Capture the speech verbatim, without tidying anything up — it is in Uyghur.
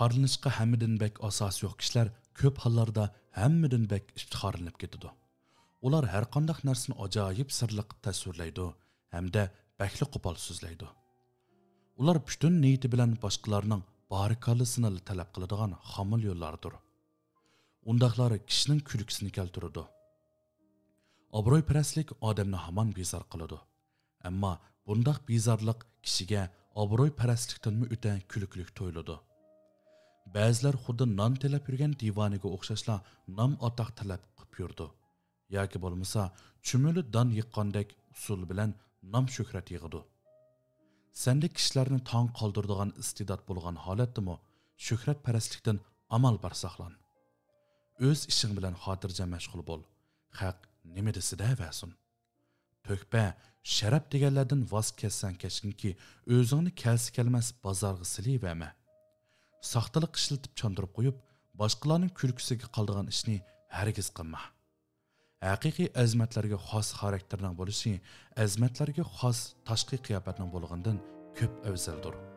ئەتىقەتلىنىشقا ھەممىدىن بەك ئاساسى يوق كىشىلەر كۆپ ھاللاردا ھەممىدىن بەك ئىپتىخارلىنىپ كېتىدۇ. ئۇلار ھەرقانداق نەرسىنى ئاجايىپ سىرلىق قىلىپ تەسۋىرلەيدۇ ھەمدە بەكلا قوپال سۆزلەيدۇ. ئۇلار پۈتۈن نىيىتى بىلەن باشقىلارنىڭ بارىكاللىسىنىلا تەلەپ قىلىدىغان خامۇليونلاردۇر. ئۇنداقلار كىشىنىڭ كۈلكىسىنى كەلتۈرىدۇ. ئابرويپەرەسلىك ئادەمنى ھامان بىزار قىلىدۇ. ئەمما بۇنداق بىزارلىق كىشىگە ئابرويپەرەسلىكتىنمۇ ئۆتە كۈلكىلىك تۇيۇلىدۇ. بەزىلەر خۇددى نان تىلەپ يۈرگەن دىۋانىگە ئوخشاشلا نام ئاتاق تىلەپ قىپ يۈرىدۇ. ياكى بولمىسا چۈمۈلە دان يىغقاندەك ئۇسۇل بىلەن نام شۆھرەت يىغىدۇ. سەندە كىشىلەرنى تاڭ قالدۇرىدىغان ئىستېدات بولغان ھالەتتىمۇ شۆھرەتپەرەسلىكتىن ئامال بار ساقلان. ئۆز ئىشىڭ بىلەن خاتىرجەم مەشغۇل بول. خەق نېمە دېسە دەۋەرسۇن. تۆھپە، شەرەپ دېگەنلەردىن ۋاز كەچسەڭ كەچكىنكى، ئۆزۈڭنى كەلسە كەلمەس بازارغا سېلىۋەرمە. ساختىلىق ئىشلىتىپ چاندۇرۇپ قويۇپ، باشقىلارنىڭ كۈلكىسىگە قالىدىغان ئىشنى ھەرگىز قىلما. ھەقىقىي ئەزىمەتلەرگە خاس خاراكتېرنىڭ بولۇشى ئەزىمەتلەرگە خاس تاشقى قىياپەتنىڭ بولغىنىدىن كۆپ ئەۋزەلدۇر.